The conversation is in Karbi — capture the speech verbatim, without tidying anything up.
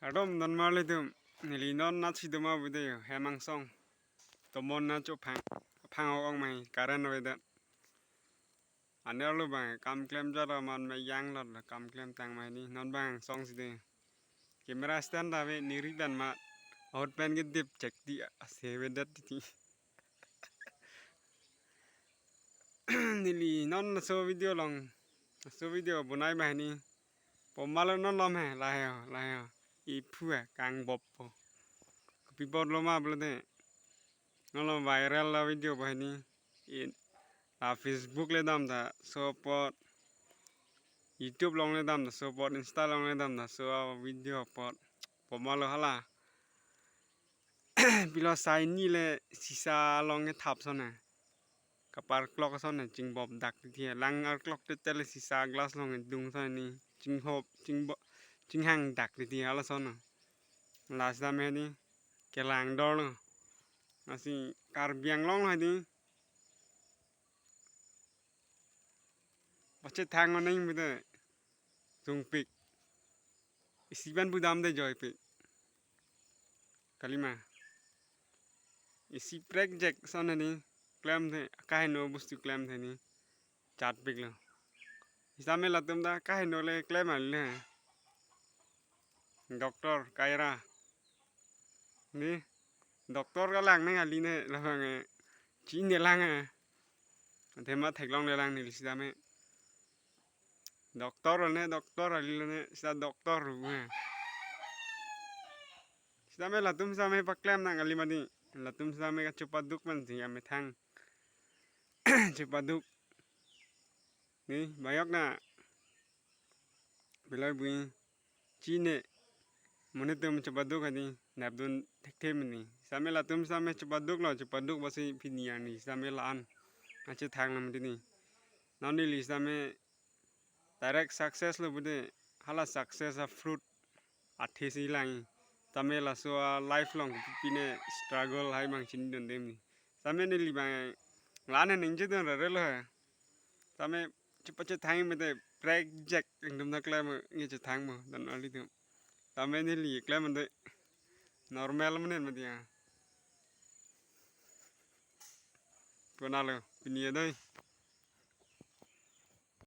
Kardom don marli atum, neli non natsi doma video hem angsong. Tomon na chophang, phang ong mai current avedet. Anerlo bang kam klem jara man me yang lot lo kam klem tang mai ni non bang song si de. Camera stand ta ave niri dan ma ahut pen kedip chek di ase avedet titi. Neli non laso video along, laso video bonai banghini. Pomalo non lom he, lahei ho, lahei ho. Iphu he, kang bop po. Kopi bot lo ma pulote. Non lo viral la video banghini. In, la Facebook le dam ta, so apot. YouTube along le dam ta, so apot. Insta along le dam ta, so a video apot. Pomalo hala. Pilo sai ni le sisa along kethap ason he. Kapar clock ason he chingbop dak titi he. Lang arclock te tel sisa glass along he dung ason he ni. Chinghop, chingbo, chinghang dak titi he hala ason he. Lasi dam he ni. Kelang dor lo. Lasi Karbi Anglong lo he ni. Pachethang oning bide. Sungpik. Isi ban budam de joipik. Kalima. Isi prek jek ason he ni. Klem the. Kaheno bostu klem the ni. Chatpik lo. Sitame latum ta kaheno le klem ale. Doctor kaira. Ni. Doctor kalang nang ali ne labang eh. Chine lang eh. Athema theklongle lang neli sitame. Doctor lo ne, doctor ali lo ne, sita doctor lo ne. Sitame latum sitame paklem nang ali mati. Latum sitame kachopaduk man si amethang. Chopaduk. Ni, bayok na. Bilai bui. Chine. Monit atum chopaduk hadi. Napdun thekthe mani. Sitame latum sitame chopaduk lo, chopaduk basi pini ani. Sitame la-an. Achethang lam dini. Non neli sitame direct success lo bude hala success a fruit athe si lang. Tame laso a life along pine struggle hai mang chinidun dem ni. Tame neli bang la-an ningje dun rare lo he. Tame chepachethang mete prek jek ingdum na klem nge chethang mo don ali dum. Tame neli klem de normal menen mete ya. Punalo pini ya doi.